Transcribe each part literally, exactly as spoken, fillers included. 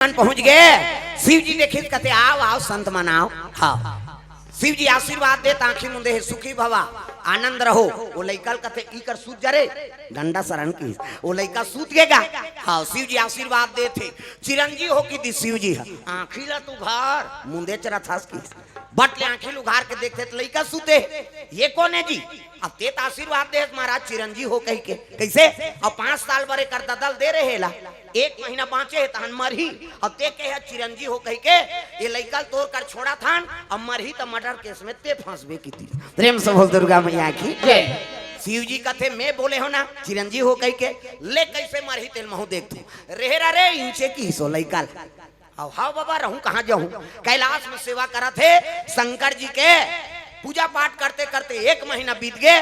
मन पहुंच गे। शिव जी देखिस, कथे, "आव, आव, संत मन, आव।" हाँ, शिव जी आशीर्वाद देत, "आंखी मुंदे हे, सुखी भवा, आनंद रहो।" वो लइका ल कथे, "ई कर सूत जा रे, डंडा शरण की।" वो लइका सूत गे गा। हाँ, शिव जी आशीर्वाद देत हे, "चिरंजी हो," किहिस शिव जी ह, "आंखी ला तू घर मुंदे चरत हस," किहिस। बट ले आंखी ल उघार के देखथे त लइका सूते हे। "ये कोन हे जी?" "अब ते त आशीर्वाद दे हस महाराज, चिरंजी हो कहिके।" "कइसे?" "अब पांच साल बर एकर ददा ल दे रहे ला, एक महीना बांचे हे तहन मरही, अब ते कहे हस चिरंजी हो कहिके, ये लइका ल तोर कर छोड़त हन, अब मरही त मर्डर केस में ते फंसबे," किहिस। प्रेम से बोल दुर्गा मैया की। जय। शिव जी कथे, "मैं बोले हों ना चिरंजी हो कहिके, ले कइसे मरही तेला महूं देखथों।" "रहे रा रे इंचे," किहिस ओ लइका ल। "हव, हव बाबा, रहूं, कहां जाहूं?" "कैलाश में सेवा करत हे शंकर जी के, पूजा पाठ करते करते एक महीना बीत गे,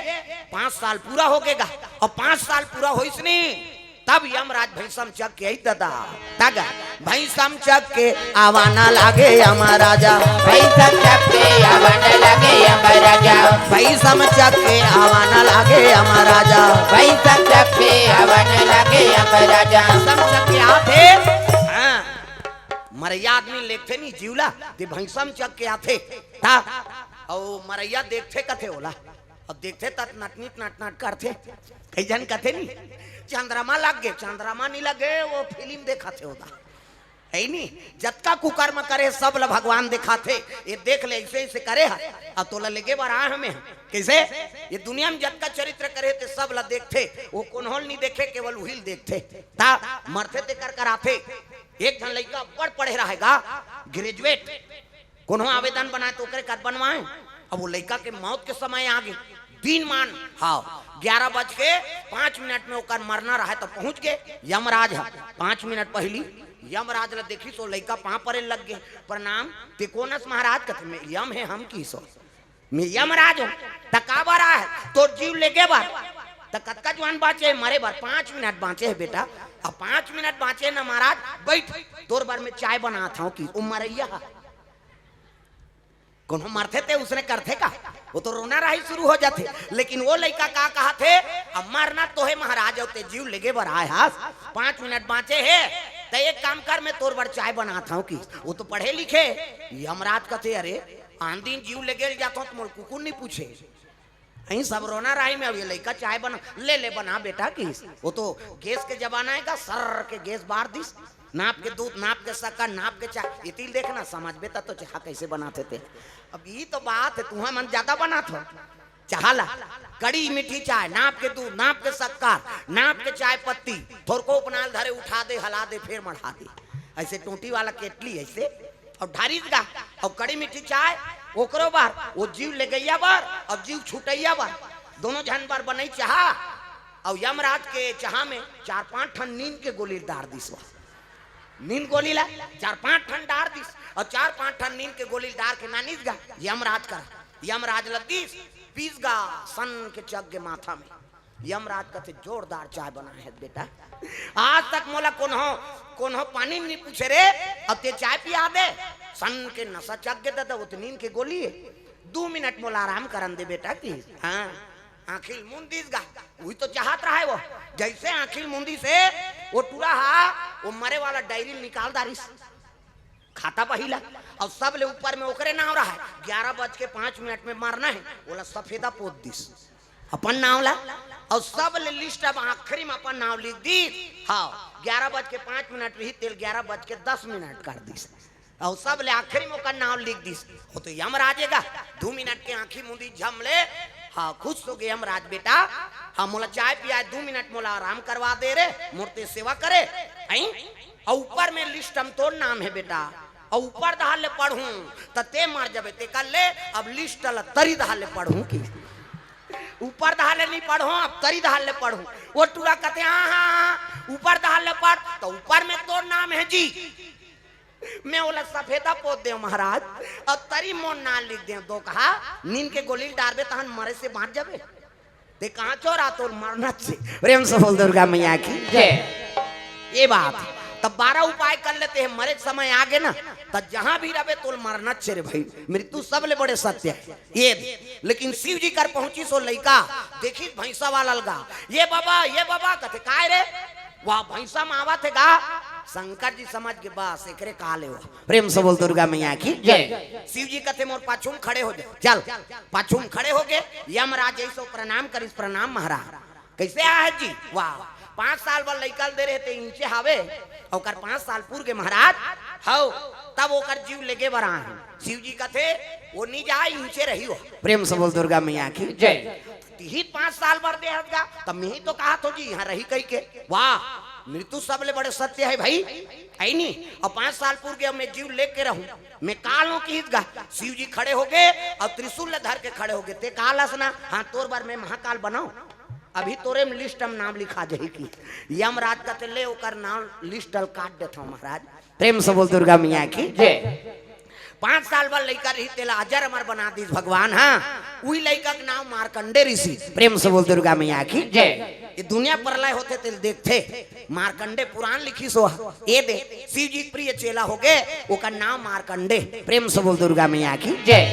पांच साल पूरा हो गे गा। अब पांच साल पूरा होइस नी, तब यमराज भैंसम चघ के आइस ददा।" तब भैंसम चघ के आवा न लागे यमराजा, भैंसम चघ के आवा न लागे यमराजा, भैंसम चघ के आवा न लागे यमराजा, भैंसम चघ के आवा न लागे यमराजा। भैंसम चघ के आथे, हाँ, मरइया आदमी ल देखथे नी जीव ला, ते भैंसम चघ के आथे, ता, अउ मरइया देखथे कथे ओला, अब देखथे त नटनिट नटनट करथे, कई झन कथे नी, "चंद्रमा लग गे, चंद्रमा नी लगे, वो फिल्म देखत हे ओदा।" हे नी, जतका कुकर्म करे सब ल भगवान देखाथे, ये देख ले अइसे अइसे करे ह, अब तोला लेगे बर आए हमें। कइसे? ये दुनिया में जतका चरित्र करे ते सब ल देखथे, वो कोन्हो ल नी देखे, केवल उही ल देखथे। ता मरथे तेकर कर आथे। एक झन लइका बड़ पढ़े रहय गा, ग्रेजुएट, कोनो आवेदन बनाए त ओकरे कद बनवाए। अब वो लइका के मौत के समय आ गे, दिन मान, हाँ, ग्यारह बज के पांच मिनट में ओकर मरना रहय त पहुंच गे यमराज ह। पांच मिनट पहिली यमराज ल देखिस, ओ लइका पांव परे लग गे, "प्रणाम।" "ते कोन अस महाराज?" कथे, "मैं यम हे हम," किहिस ओ। "मैं यमराज हों।" "त काबर आए हस?" "तोर जीव लेगे बर।" "त कतका जुवान बांचे हे मरे बर?" "पांच मिनट बांचे हे बेटा।" "अब पांच मिनट बांचे हे ना महाराज, बइठ, तोर बर मैं चाय बनात हंव," किहिस ओ मरइया ह। कोनो मरथे ते उसने करथे का? वो तो रोना राही शुरू हो जाथे। लेकिन वो लइका का कहत हे, "अब मरना तो हे महाराज, अउ ते जीव लेगे बर आए हस, पांच मिनट बांचे हे, त एक काम कर, मैं तोर बर चाय बनात हंव," किहिस। वो तो पढ़े लिखे। यमराज कथे, "अरे, आन दिन जीव लेगे ल जाथंव त मोला कुकुर नी पूछे।" अहीं सब रोना राही में, अब ये लइका चाय बना, "ले ले बना बेटा," किहिस। वो तो गैस के जमाना हे गा, सर्र के गैस बार दिस। नाप के दूध, नाप के शक्कर, नाप के चाय, एती ल देखना, समझबे त तो चाह कइसे बनाथे ते। अब ई तो बात हे, तुंहर मन जादा बनाथव चाह ला। कड़ी मीठी चाय, नाप के दूध, नाप के शक्कर, नाप के चाय पत्ती, थोरको उपनाल धरे, उठा दे, हला दे, फेर मढ़ा दे। अइसे टोंटी वाला केटली अइसे, अउ ढारिस गा, अउ कड़ी मीठी चाय ओकरो बर, वो जीव लेगइया बर अउ जीव छुटइया बर, दोनों झन बर बनई चाह। अउ यमराज के चाह में चार पांच ठन नींद के गोली डार दिस वा। नींद गोली ला चार पांच ठन डार दिस, अउ चार पांच ठन नींद के गोली डार के नानिस गा यमराज करा। यमराज ल दिस, पीस गा सन के चघ गे माथा में। यमराज कथे, "जोरदार चाय बनाए हे बेटा, आज तक मोला कोन्हो, कोन्हो पानी नी पूछे रे, अब ते चाय पिया दे।" सन के नशा चघ गे ददा, वो तो नींद के गोली हे। "दू मिनट मोला आराम करन दे बेटा," किहिस। हाँ, आंखी ल मूंद दिस गा, उही तो चाहत रहय वो। जइसे आंखी ल मूंदिस हे, वो टूरा हा वो मरे वाला डायरी ल निकाल डारिस, खाता बही ला, अउ सब ले ऊपर में ओकरे नांव रहय, ग्यारह बज के पांच मिनट में मरना हे, ओला सफेदा पोत दिस अपन नांव ला, अउ सब ले लिस्ट अब आखिरी में अपन नांव लिख दिस। हाँ, ग्यारह बज के पांच मिनट रही, तेल ग्यारह बज के दस मिनट कर दिस। अउ सब ले आखिरी में ओकर नांव लिख दिस। वो तो यमराज हे गा, दू मिनट के आंखी मुंदी झम ले, हाँ, खुश हो गे यमराज, "बेटा, हाँ, मोला चाय पियाए, दू मिनट मोला आराम करवा दे रे, मोर ते सेवा करे, हैं?" अउ ऊपर में लिस्ट म तोर नाम हे बेटा, अउ ऊपर डहर ले पढ़हूं त ते मर जबे, ते कर ले, अब लिस्ट ल तरी डहर ले पढ़हूं कि ऊपर डहर ले नहीं पढ़हूं, अब तरी डहर ले पढ़हूं। वो टूरा कथे, "हाँ, हाँ, हाँ, ऊपर डहर ले पढ़," त ऊपर में तोर नाम हे जी। मैं ओला सफेदा पोत देव महाराज, अउ तरी मोर नाम लिख देव। दो कहा, नींद के गोली ल डारबे तहन मरे से बांच जाबे। ते कहां चोरा, तोर मरना चे। प्रेम से बोल दुर्गा मैया की जय। ये बात, तब बारह उपाय कर लेते हैं, मरे के समय आ गे ना, तब जहां भी रहबे तोर मरना चे रे भाई। मृत्यु सबले बड़े सत्य हे। ये, लेकिन शिव जी कर पहुंचिस ओ लइका, देखिस भैंसा वाला ल गा, "ये बाबा, ये बाबा," कथे, "काय रे?" "वाह, भैंसा म आवत हे गा, शंकर जी समझ गे, बस एकरे काल हे वो। प्रेम से बोल दुर्गा मैया की जय। शिव जी कथे, "मोर पाछू म खड़े हो जा।" चल, पाछू म खड़े हो गे। यमराज जइसे प्रणाम करिस, "प्रणाम महाराज।" "कइसे आए जी?" "वाह, पाँच साल बर लइका ल दे रहे ते इंचे हावे, ओकर पाँच साल पूर गे महाराज।" "हव।" "तब ओकर जीव लेगे बर आए हंव।" शिव जी कथे, "वो नी जाय, इंचे रही वो।" प्रेम से बोल दुर्गा मैया की जय। "तिही पाँच साल बर दे हस गा, त मेंही तो कहत हों जी, इहाँ रही कहिके।" "वाह, मृत्यु सबले बड़े सत्य हे भाई, हे नी? अउ पाँच साल पूर गे, अब में जीव लेके रहूं, में काल हों किहिस गा।" शिव जी खड़े हो गे अउ त्रिशूल ल धर के खड़े हो गे। "ते काल हस ना, हाँ, तोर बर में महाकाल बनंव, अभी तोरे म list म नाम लिखा जाही।" कि यमराज कथे, "ले ओकर नाम list ल काट देथंव महाराज।" प्रेम से बोल दुर्गा मैया की जय। पाँच साल बर लइका रही, तेला अजर अमर बना दिस भगवान। हाँ, उही लइका के नाम मार्कंडे रिसी। प्रेम से बोल दुर्गा मैया की जय। ये दुनिया प्रलय होथे तेला देखथे, मार्कंडे पुराण लिखिस वो। ये दे, शिव जी के प्रिय चेला हो गे, ओकर नाम मार्कंडे। प्रेम से बोल दुर्गा मैया की जय।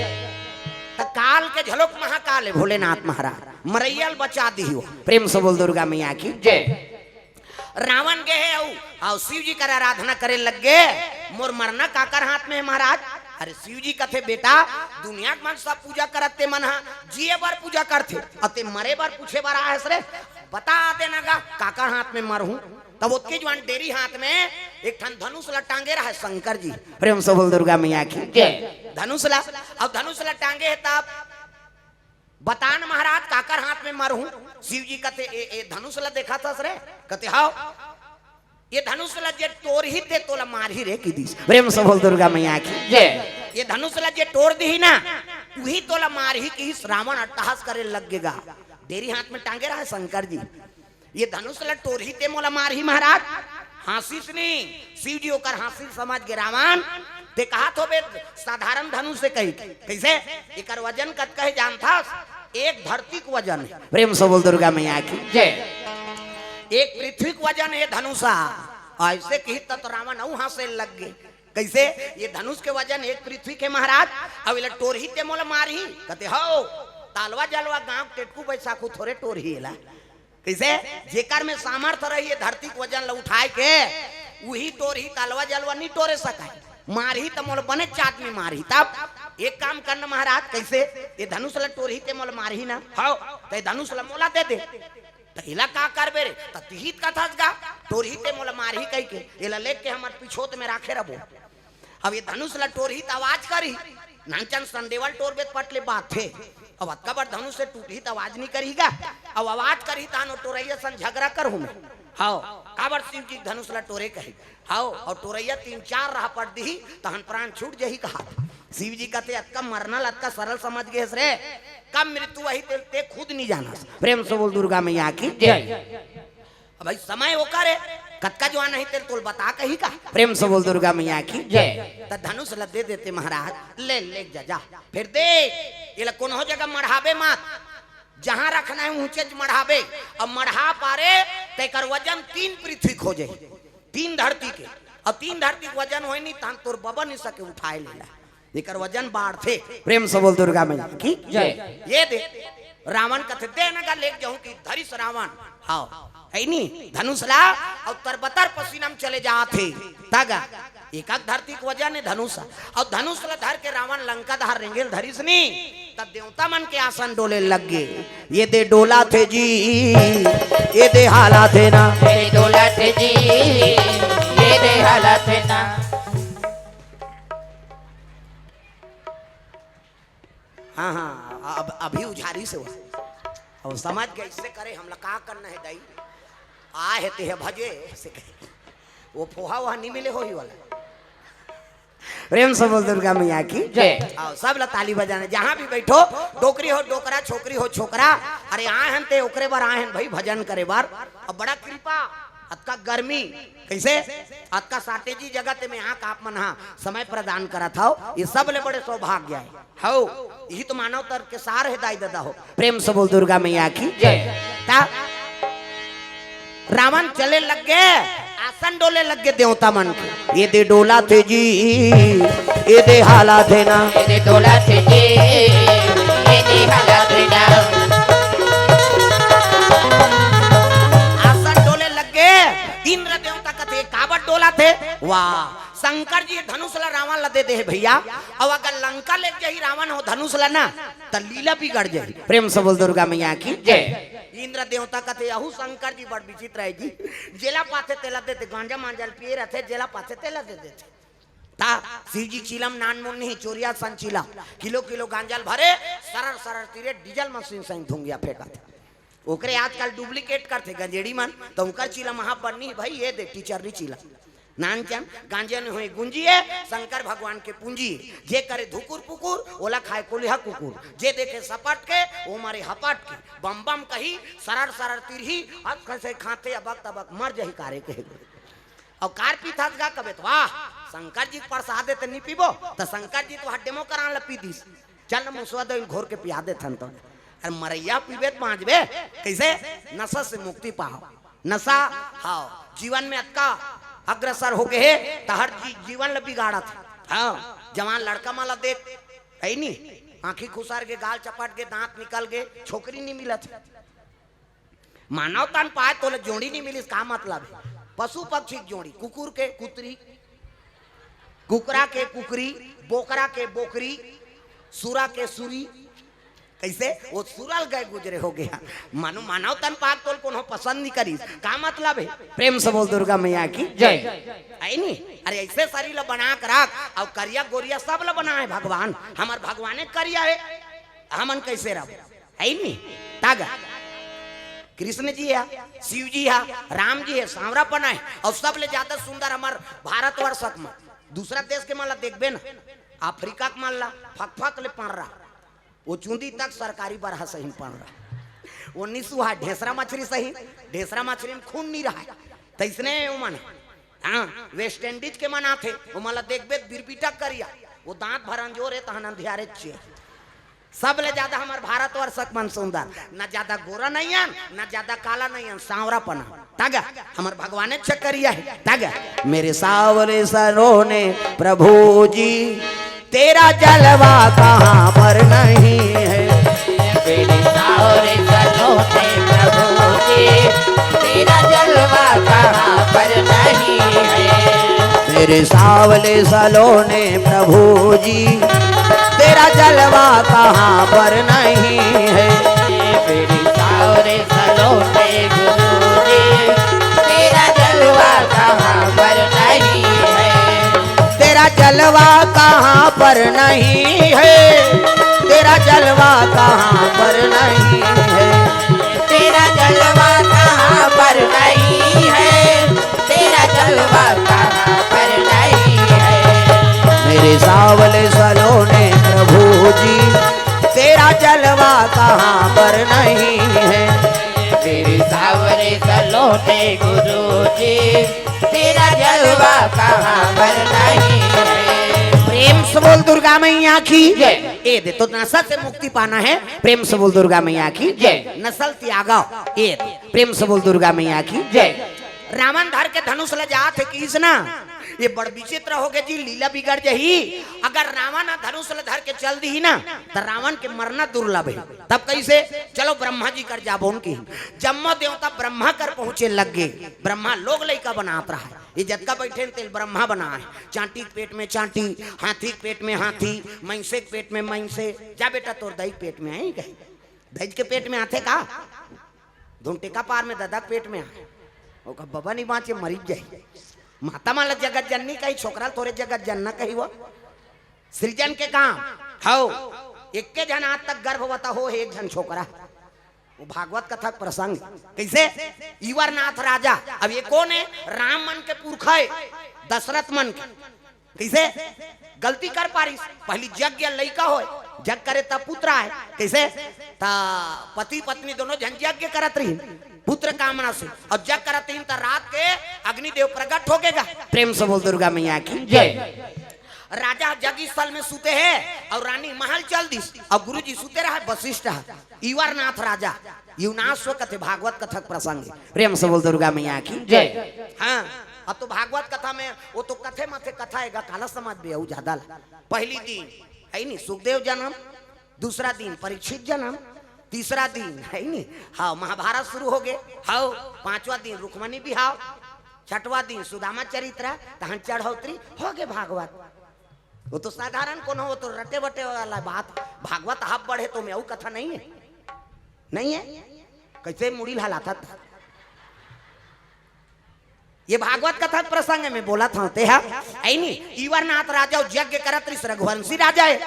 त काल के झलोक महाकाल हे भोलेनाथ महाराज, मरइया ल बचा दिही वो। प्रेम से बोल दुर्गा मैया की जय। रावण गे हे अउ, अउ शिव जी कर आराधना करे लग गे, "मोर मरना काकर हाथ में हे महाराज?" अरे शिव जी कथे, "बेटा, दुनिया के मन सब पूजा करत ते मन हा जिए बर पूजा करथे, अउ ते मरे बर पूछे बर आए हस रे? बता देना गा, काकर हाथ में मरहूं?" तब ओतके जुवान डेरी हाथ में एक ठन धनुष ला टांगे रहे शंकर जी। प्रेम से बोल दुर्गा मैया की जय। धनुष ला, अउ धनुष ला टांगे हे तब, "बता न महाराज, काकर हाथ में मरहूं?" शिव जी कथे, "ए, ए धनुष ला देखत हस रे?" कथे, "हव।" "ये धनुष ला जे टोरही ते तोला मारही रे," कि दिस। प्रेम से बोल दुर्गा मैया की जय। "ये धनुष ला जे टोर दिही ना, उही तोला मारही," किहिस। रावण अट्टहास करे लग गे गा। डेरी हाथ में टांगे रहे शंकर जी। "ये धनुष ला टोरही ते मोला मारही महाराज?" हाँसिस नी। शिव जी ओकर हाँसी समझ गे, "रावण, ते कहत होबे साधारण धनुष हे कहिके।" कइसे? "एकर वजन कतका हे जानथस?" "एक धरती के वजन हे।" प्रेम से बोल दुर्गा मैया की जय। "एक पृथ्वी के वजन हे धनुषा।" अइसे किहिस त तो रावण अउ हाँसे लग गे। कइसे? "ये धनुष के वजन एक पृथ्वी के महाराज, अउ एला टोरही ते मोला मारही?" कथे, "हव, तालवा जलवा गांव के टेटकू बैसाखू थोरे टोरही एला।" कइसे? "जेकर में सामर्थ रही ये धरती के वजन ल उठाए के, उही टोरही, तालवा जलवा नी टोरे सकय। मारही त मोला बने चाट में मारही।" तब एक काम करना महाराज, कइसे? "ये धनुष ल टोरही ते मोला मारही ना?" "हव।" "त ये धनुष ल मोला दे दे।" "त एला का करबे रे?" "त तिही त कथस गा, टोरही ते मोला मारही कहिके, एला लेके हमर पिछोत में राखे रबो। अब ये धनुष ला टोरही त आवाज करही, नानचन संदेवल टोरबे त पट ले बात हे। अब अतका बड़ धनुष हे टूटही त आवाज नी करही गा? अब आवाज करही तहन ओ टोरइया सन झगरा करहूं मैं।" "हव, काबर शिव जी धनुष ला टोरे कहे?" "हव, अउ टोरइया तीन चार रहा पट दिही, तहन प्राण छूट जही," कहा। शिव जी कथे, "अतका मरना ल अतका सरल समझ गे हस रे, कब मृत्यु आही ते, ते खुद नी जानस।" प्रेम से बोल दुर्गा मैया की जय। अब भाई समय ओकर हे, कतका जुवान हे तेला तोला बता कही का? प्रेम से बोल दुर्गा मैया की जय। त धनुष ल दे देते महाराज, "ले, ले जा, जा।" फेर दे, एला कोनो जगह मढ़ाबे मत, जहां रखना हे उहेंच मढ़ाबे। अब मढ़ा पारे त एकर वजन तीन पृथ्वी के हो जाही, तीन धरती के। अब तीन धरती के वजन होय नी, तहन तोर बबा नी सके उठाए लेला। एकर वजन बाढ़थे। प्रेम से बोल दुर्गा मैया की जय। ये दे, रावण कथे, "दे न गा, लेके जाहूं," कि धरिस रावण। हव, हे नी, धनुष ला, अउ तरबतर पसीना म चले जात हे। त गा, एकक धरती के वजन हे धनुष, अउ धनुष ला धर के रावण लंका डहर रेंगे ल धरिस नी, त देवता मन के आसन डोले लग गे। "ये दे डोलाथे जी, ये दे हालाथे ना।" ये दे डोलाथे जी, ये दे हालाथे ना। हाँ, हाँ, अब, अभी उझारिस वो। अउ समझ गे, "अइसे करे, हमला का करना हे दाई? आए हे तेह भजे," अइसे कहे। वो फोहा वोहा नी मिले होही वाला। प्रेम से बोल दुर्गा मैया की जय। अउ सब ला ताली बजाना, जहां भी बइठो, डोकरी हो डोकरा, छोकरी हो छोकरा, अरे आए हन ते ओकरे बर आए हन भाई, भजन करे बर। अब बड़ा कृपा, अतका गर्मी, कइसे? अतका shortage जगह ते में आके आप मन हा समय प्रदान करत हव, ये सबले बड़े सौभाग्य हे। हव, इही तो मानव तन के सार हे दाई ददा हो। प्रेम से बोल दुर्गा मैया की जय। त रावण चले लग गे, आसन डोले लग गे देवता मन के। "ये दे डोलाथे जी, ये दे हालाथे ना।" ये दे डोलाथे जी, ये दे हालाथे ना। आसन डोले लग गे, इंद्र देवता कथे, "काबर टोला थे। वाह, शंकर जी धनुष ला रावण ला दे दे हे भैया। अब अगर लंका ले जाही रावण हो धनुष ला ना, त लीला बिगड़ जाही। प्रेम से बोल दुर्गा मैया की जय। इंद्र देवता कथे, अहू शंकर जी बड़ विचित्र हे जी। जेला पाथे तेला देथे, गांजा मांजा ल पिए रथे, जेला पाथे तेला दे देथे। ता शिव जी चीलम नान मुन नहीं, चोरिया सन चीलम, किलो किलो गांजा ल भरे, सरर सरर तीरे डीजल मशीन सही धुंगिया फेंकत। ओकरे आजकल डुप्लीकेट करथे गंजेड़ी मन, त ओकर चीलम वहां बननी भाई, ये दे टीचर री चीलम। नानचन गांजे न होए गुंजिए, शंकर भगवान के पूंजी। जे करे धुकुर पुकुर, ओला खाए कोलिहा कुकुर। जे देखे सपट के, ओ मारे हपट के। बम बम कही, सरर सरर तिरही, अत कसे खाते अबक तबक मर जही कारे के। अउ कार पीथस गा कबे त, वाह, शंकर जी के प्रसाद हे त नी पीबो, त शंकर जी तो हड्डेमो करान ल पी दिस। चल न मुसवा दो घोर के पिया देथन तो। अरे मरैया पीबे त बांचबे, कैसे? नशा से मुक्ति पाओ। नशा, हाँ, जीवन में अतका अग्रसर हो गए हे, त हर जी-, जीवन ल बिगाड़त हे। हाँ, जवान लड़का मन ल देख, हे नी, आंखी खुसर गे, गाल चपट गे, दांत निकल गे, छोकरी नी मिलत हे। मानव तन पाए तोले जोड़ी नी मिलिस, का मतलब हे? पशु पक्षी के जोड़ी, कुकुर के कुतरी, कुकरा के कुकरी, बोकरा के बोकरी, सुरा के सुरी। कैसे? वो सुरल गए गुजरे हो गया। मानो मानव तन पाक तोल कोनो पसंद नहीं करी। का मतलब हे? प्रेम से बोल दुर्गा मैया की जय। है नी? अरे ऐसे शरीर ला बना के रख, अउ करिया गोरिया सब ला बनाए भगवान। हमर भगवाने करिया हे, हमन कैसे रहो? है नी? तग कृष्ण जी हे, शिव जी हे, राम जी हे, सांवरापन हे। अउ सबले ज्यादा सुंदर हमर भारतवर्ष के मन। दूसरा देश के मन ला देखबे ना, अफ्रीका के मन ला फक फक ले पंड़रा, वो चूंदी तक सरकारी बरहा सही पंड़रा, वो निसुहा ढेसरा मछरी सही, ढेसरा मछरी में खून नहीं रहा। तैसने वो मन, हाँ, वेस्ट इंडीज के मन आथे, वो मन ला देखबे त बिरबिटा करिया, वो दांत भर अंजोर हे, तहन अंधियारे चे। सबले ज्यादा हमर भारतवर्ष के मन सुंदर, न ज्यादा गोरा नहीं हन, न ज्यादा काला नहीं हन, सांवरापन हे। तग हमर भगवाने चकरिया हे। तग मेरे सावरे सलोने प्रभु जी, तेरा जलवा कहाँ पर नहीं है। मेरे सावरे सलोने प्रभु जी, तेरा जलवा कहाँ पर नहीं है। मेरे सावले सलोने प्रभु जी, तेरा जलवा कहाँ पर नहीं है। मेरे सावरे सलोने गुरु जी, तेरा जलवा कहाँ पर नहीं है। तेरा जलवा कहाँ पर नहीं है, तेरा जलवा कहाँ पर नहीं है। तेरा जलवा कहाँ पर नहीं है, तेरा जलवा कहाँ पर नहीं है। मेरे सावले सलोने प्रभु जी, तेरा जलवा कहाँ पर नहीं है। मेरे सावरे सलोने गुरु जी, तेरा जलवा कहाँ पर नहीं है। प्रेम से बोल दुर्गा मैया की जय। ए दे तो नशा से मुक्ति पाना है। प्रेम से बोल दुर्गा मैया की जय। नशा ल त्यागव। ए दे प्रेम से बोल दुर्गा मैया की जय। रावण धर के धनुष ल जात हे किस ना, ये बड़ विचित्र हो गे जी, लीला बिगड़ जही। अगर रावण ह धनुष ल धर के चल दिही ना, त रावण के मरना दुर्लभ हे। तब कैसे? चलो ब्रह्मा जी कर जाबो उनकी। जम्मो देवता ब्रह्मा कर पहुंचे लग गे। ब्रह्मा लोग लइका बनात रहा हे। ये जतका बैठे न तेल ब्रह्मा बनाए। चांटी के पेट में चांटी, हाथी के पेट में हाथी, मइंसे के पेट में मइंसे। जा बेटा, तोर दाई के पेट में आही कही। दाई के पेट में आथे का? धुन टेका पार में ददा के पेट में आए। ओकर बबा नहीं बांचे, मरी जाए। माता मन ल जगत जननी कही, छोकरा ल थोरे जगत जनना कही वो। सृजन के काम हव। एक्के झन आज तक गर्भवता हो हे, एक झन छोकरा। वो भागवत कथा के प्रसंग। कैसे? इवरनाथ राजा, अब ये कोन हे? राम मन के पुरखा हे, दशरथ मन के। कैसे? गलती कर पारिस, पहली यज्ञ लइका होय, जग करे तब पुत्र आए। कैसे? त पति पत्नी दोनों झन यज्ञ करत रहिन, पुत्र कामना से, अउ जग करत रहिन त रात के अग्निदेव प्रगट हो गेगा। प्रेम से बोल दुर्गा मैया की जय। राजा जग स्थल में सुते हे अउ रानी महल चल दिस अउ गुरुजी सुते रहे वशिष्ठ ह, इवरनाथ राजा, इवनाश्व कथे भागवत कथा के प्रसंग हे। प्रेम से बोल दुर्गा मैया की जय। हाँ, अब तो भागवत कथा में वो तो कथे मथे कथा हे गा, काला समझबे अउ ज्यादा ला। पहली दिन हे नी सुखदेव जन्म, दूसरा दिन परीक्षित जन्म, तीसरा दिन हे नी, हाँ, महाभारत शुरू हो गे, हाँ, पांचवा दिन रुक्मणी बिहाव, छठवा दिन सुदामा चरित्र, तहन चढ़ौतरी, हो गे भागवत। वो तो साधारण कोनो, वो तो रटे बटे वाला बात। भागवत हाफ बढ़े तो में अउ कथा नहीं है, नहीं है? कैसे मुड़ी हलाथत? ये भागवत कथा के प्रसंग में बोलत हंव, ते हा, ऐनी, इवरनाथ राजा यज्ञ करत रिस, रघुवंशी राजा है।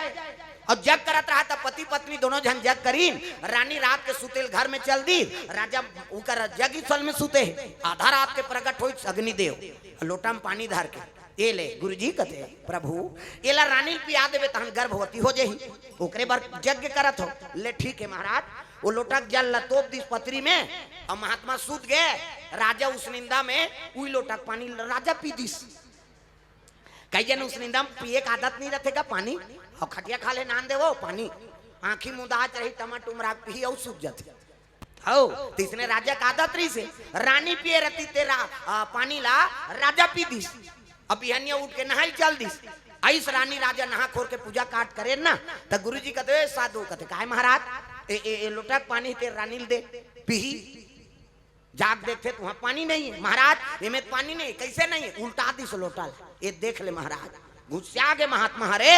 अउ जग करत रहा त पति पत्नी दोनों झन जग करीन। रानी रात के सुतेल घर में चल दी। राजा उकर जग स्थल में सुते हे। आधा रात के प्रगट होइस अग्निदेव, लोटा में पानी धर के, "ए ले," गुरुजी कथे, "प्रभु, एला रानी ल पिया देबे तहन गर्भवती हो जाही, ओकरे बर यज्ञ करत हो।" "ले ठीक है महाराज।" वो लोटा के जल ला तोप दिस पतरी में, अउ महात्मा सुत गे। राजा उसनिंदा में उही लोटा के पानी राजा पी दिस। कई जन उसनिंदा में पिए के आदत नहीं रथे का पानी, अउ खटिया खाल्हे नान देवो पानी, आंखी मुंदात रही, टमा टुमरा के पी अउ सूत जाथे। हौ, तइसने राजा के आदत रहिसे, रानी पिए रतिस ते रा-, आ, पानी ला राजा पी दिस। अब बिहनिया उठ के नहाय चल दिस। अइस रानी राजा नहा खोर के पूजा काट करे ना, त गुरुजी कथे, "ए साधु," कथे, "काय महाराज?" "ए, ए, ए लोटा के पानी ते रानी ल दे, पीही।" जाके देखथे त उहाँ पानी नहीं है। "महाराज, एमे त पानी नहीं है।" "कैसे नहीं है?" उल्टा दिस लोटा ला। "ए देख ले महाराज।" गुस्सा गे महात्मा हरे,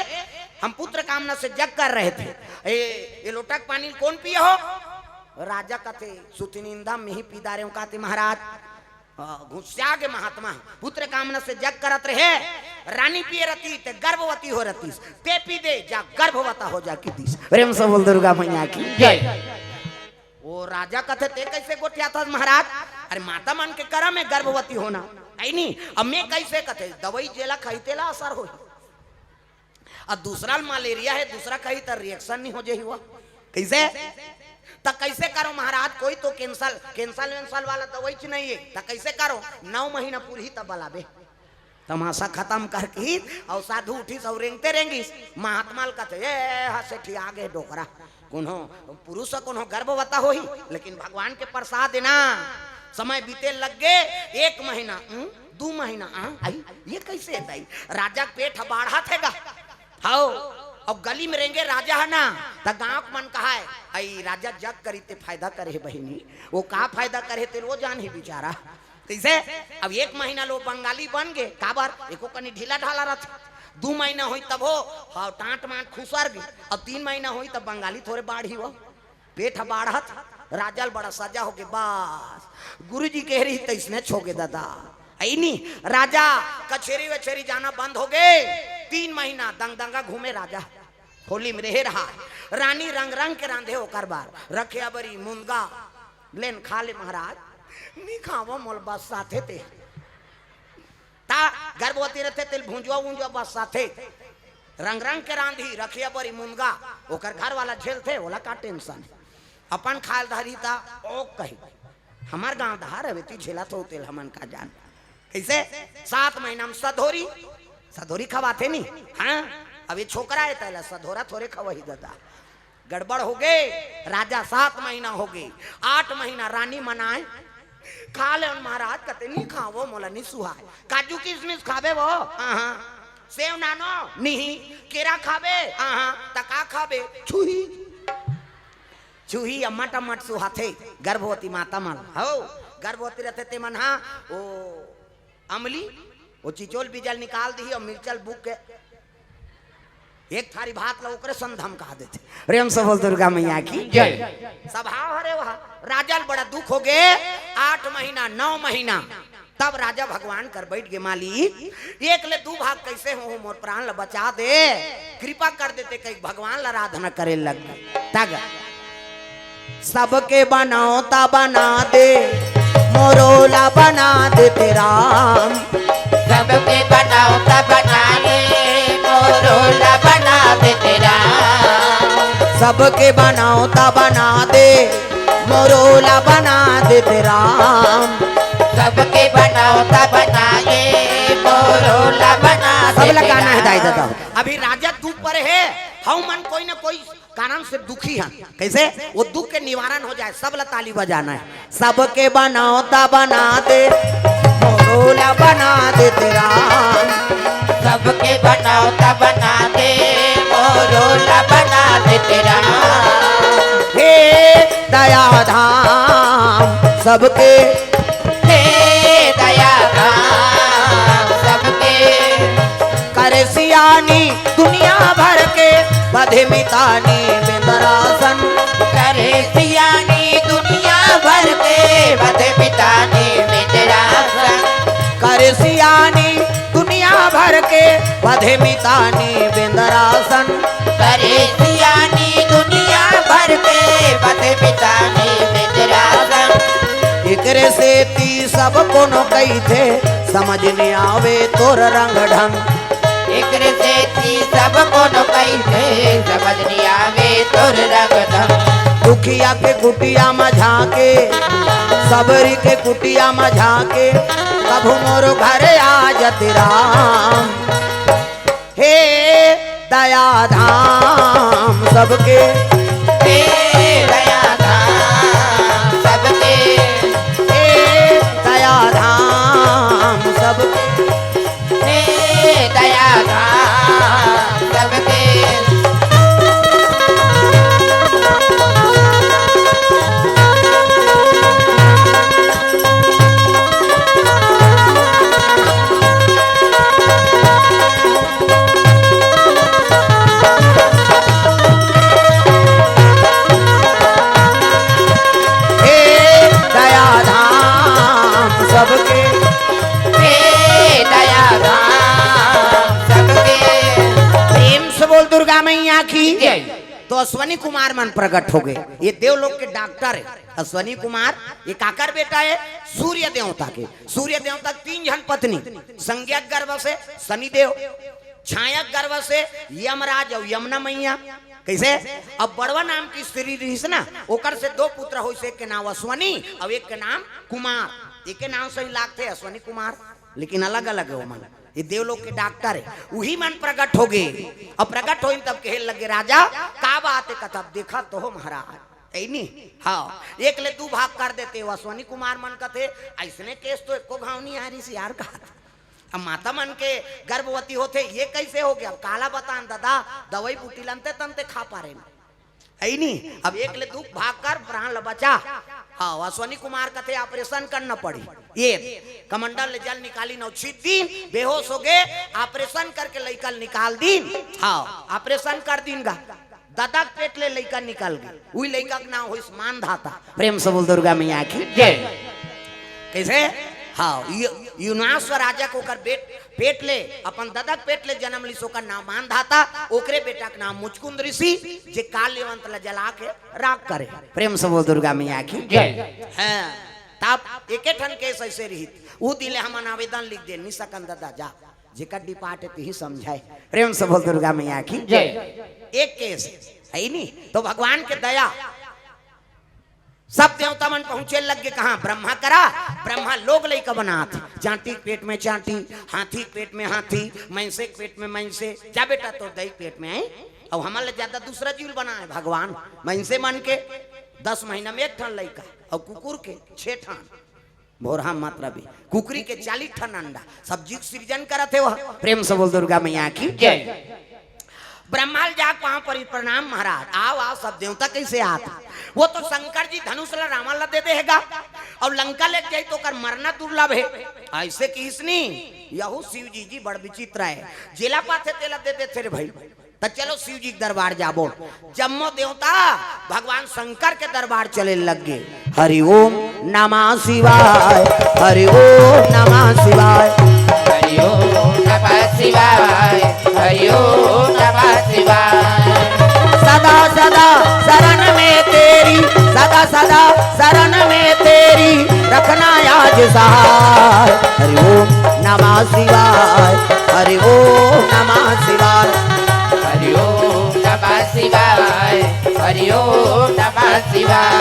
"हम पुत्र कामना से जग कर रहे थे, ए, ए लोटा के पानी ल कोन पिए हो?" राजा कथे, "सुतिनिंदा में ही पी डारे हूँ।" कथे, "महाराज," अ, गुस्सा गे महात्मा, "पुत्र कामना से जग करत रहे, रानी पिए रतिस ते गर्भवती हो रतिस, ते पी दे जा गर्भवता हो जा," कहि दिस। प्रेम से बोल दुर्गा मैया की जय। वो राजा कथे, "ते कैसे गोठियाथस महाराज?" "अरे माता मन के करम है गर्भवती होना, ऐनी, अब में कैसे?" कथे, "दवाई जेला खाही तेला असर होही।" अब दूसरा ल मलेरिया है, दूसरा खाही त reaction नहीं हो जाही हुआ। कैसे? त कैसे करो महाराज, कोई तो कैंसर, कैंसर वैंसर वाला दवाई च नहीं है, त कैसे करो? नौ महीना पूरही तब बलाबे। तमाशा खतम करके अउ साधु उठिस अउ रेंगते रेंगिस। महात्मा ल कथे, "ए, हसे ठिया गे डोकरा, कोनो पुरुष ह कोनो गर्भवता होही, लेकिन भगवान के प्रसाद है ना।" समय बीते लग गे, एक महीना, उं, दू महीना, आ, आई, ये कैसे है दाई? राजा के पेट ह बाढ़त हे गा। हौ, अब गली में रेंगे राजा ह ना, त गांव के मन कहाय, "अई राजा जग करिस ते फायदा करे हे बहिनी।" वो का फायदा करे हे तेला वो जानही बिचारा। तइसे अब एक महीना ले बंगाली बन गे, काबर? एको कनी ढीला ढाला रथे। दू महीना होही तब हो, हौ, टांट मांट खुसर गे। अब तीन महीना होही तब बंगाली थोरे बाढ़ही वो। पेट ह बाढ़त, राजा ल बड़ा सजा हो गे। बस, गुरुजी कहे रहिस तइसने हो गे दादा। ऐनी, राजा कचेरी वचेरी जाना बंद हो गे। तीन महीना दंगदंगा घूमे राजा, होली में रहे रहा। रानी रंग रंग के रांधे ओकर बर, रखिया बरी मुनगा, "लेन खा ले महाराज।" "नी खावं, मोला बस्साथे ते।" त गर्भवती रथे तेला भुंजुआ उंजुआ बस्साथे। रंग रंग के रांधही, रखिया बरी मुनगा, ओकर घर वाला झेलथे, ओला का tension हे? अपन खाय ल धरही त ओ कही, "हमर गांव धार हवे, तैं झेलथस तेला हमन का जान।" कइसे? सात महीना में सधोरी, सधोरी खवाथे नी? हाँ, अब ये छोकरा हे, तेला सधोरा थोरे खवाही दादा। गड़बड़ हो गे, राजा सात महीना हो गे, आठ महीना रानी मनाय, "खा ले महाराज।" कथे, "नी खावं, मोला नी सुहाय।" "काजू किशमिश खाबे वो?" "हाँ।" "सेव नानो?" "नहीं।" "केरा खाबे?" "हाँ।" "त का खाबे?" "छुही।" छुही अम्मट अम्मट सुहाथे गर्भवती माता मन। हौ, गर्भवती रथे ते मन हा, ओ अमली, ओ चिचोल बीजा ल निकाल दिही अउ मिर्चा ल बुक के एक थारी भात ल ओकरे संग धमका देथे। प्रेम से बोल दुर्गा मैया की जय। सभा हरे वहा। राजा ल बड़ा दुख हो गे, आठ महीना, नौ महीना, तब राजा भगवान कर बइठ गे, "मालिक, एक ले दू भाग कइसे होहूं, मोर प्राण ल बचा दे, कृपा कर दे," ते कहि भगवान ल आराधना करे लग गे। तग सबके बनौता बना दे, मोरो ला बना दे ते राम। सबके बनौता बना दे, मोरो ला बना दे ते राम। सबके बनौता बना दे, मोरो ला बना दे ते राम। सबके बनौता बना दे, मोरो ला बना दे सब ला ते गाना हे राम। दाई ददा। अभी राजा दुख पर हे, हम मन कोई ना कोई कारण से दुखी हन। कइसे? वो दुख के निवारण हो जाय, सब ला ताली बजाना हे। सबके बनौता बना दे, मोरो ला बना दे ते राम। सबके बनौता बना दे, मोरो ला बना दे ते राम। हे दया धाम सबके, हे दया धाम सियानी दुनिया भर के बधे मितानी बिंदरासन। करे सियानी दुनिया भर के बधे मितानी बिंदरासन। करे सियानी दुनिया भर के बधे मितानी बिंदरासन। करे सियानी दुनिया भर के बधे मितानी बिंदरासन। एकरे सेती सब कोनो कहिथे, समझ नइ आवे तोर रंग ढंग। एकरे सेती सब कोनो कहिथे, समझ नइ आवे तोर रंग ढंग। दुखिया के कुटिया म झांके, सबरी के कुटिया म झांके, कभू मोर घरे आ जति राम। हे दया धाम सबके, हे दया धाम सबके, हे दया धाम सबके, हे दया धाम सबके। हे दया धाम सबके, हे दया धाम सबके। प्रेम से बोल दुर्गा मैया की जय। तो अश्वनी कुमार मन प्रकट हो गए। ये देवलोक के डॉक्टर है अश्वनी कुमार। ये काकर बेटा है? सूर्य देवता के। सूर्य देवता तीन झन पत्नी, संज्ञक गर्भ से शनिदेव, छायक गर्भ से यमराज और यमुना मैया। कैसे? अब बड़वा नाम की स्त्री रहिस ना, ओकर से दो पुत्र होइस, एक के नाम अश्वनी और एक के नाम कुमार। एक के नाम से ही लागथे अश्वनी कुमार, लेकिन अलग अलग है वो मन। ये देवलोक के डॉक्टर है, वही मन प्रकट हो गए। अब प्रकट होइन तब कहे लगे, राजा का बात है? कथा देखा तो हो महाराज, ऐ नी? हाँ, एक ले दू भाग कर देते हो। अश्वनी कुमार मन कथे, ऐसने केस तो एको घाव नहीं आ रही यार, कहा। अब माता मन के गर्भवती होथे, ये कैसे हो गया? अब काला बतान दादा, दवाई बूटी लनते तनते खा पा रहे हैं। ऐ नी? अब एक ले दू भाग कर प्राण ल बचा। हाँ, अश्वनी कुमार कथे ऑपरेशन करना पड़ी। ये कमंडल ले जल निकाली नौ छित दिन, बेहोश हो गए, ऑपरेशन करके लइका ल निकाल दीन। हाँ, ऑपरेशन कर दीन गा। ददा के पेट ले लइका निकल गए, उही लइका के नाम होइस मानधाता। प्रेम से बोल दुर्गा मैया की जय। कैसे? हाँ, यु-, युनाश्व राजा के ओकर बेट, पेट ले, अपन ददा के पेट ले जन्म लिस, ओकर नाम मानधाता, ओकरे बेटा के नाम मुचकुंद ऋषि, जे काल यवंत ला जला के राख करे। प्रेम से बोल दुर्गा मैया की जय। हाँ, तब एके ठन केस ऐसे रहित, उ दिन ले हमन आवेदन लिख दे, नी सकन ददा जा। जेकर डिपार्ट हे, तिही समझाए। प्रेम से बोल दुर्गा मैया की जय। एक केस हे ही नी, तो भगवान के दया, सब देवता मन पहुंचे लग गे कहां? ब्रह्मा करा। ब्रह्मा लोग लइका बनात, चांटी के पेट में चांटी, हाथी के पेट में हाथी, मइनसे के पेट में मइनसे। जा बेटा, तोर दई के पेट में हे, अउ हमन ले ज्यादा दूसरा जीव बनाए भगवान। मइनसे मन के दस महीना में एक ठन लइका, अउ कुकुर के छह ठन। भोरहा मत रवि, कुकरी के चालीस ठन अंडा, सब जीव सृजन करत हे वह। प्रेम से बोल दुर्गा मैया की जय। ब्रह्मा ल जाके पांव परी, प्रणाम महाराज। आव, आव, सब देवता कैसे आत? वो तो शंकर जी धनुष ला रावण ला दे दे हे गा, अउ लंका लेके जाही तो ओकर मरना दुर्लभ हे। ऐसे किहिस नी, यहू शिव जी जी बड़ विचित्र हे, जेला पाथे तेला दे देथे रे भाई। त चलो शिव जी के दरबार जाबो। जम्मो देवता भगवान शंकर के दरबार चले लग गे। हरि ओम नमः शिवाय, हरि ओम नमः शिवाय। हरि ओम नमः शिवाय, हरि ओम नमः शिवाय। सदा सदा शरण में तेरी, सदा सदा शरण में तेरी, रखना याद सहाय। हरि ओम नमः शिवाय, हरि ओम नमः शिवाय। हरि ओम नमः शिवाय, हरि ओम नमः शिवाय।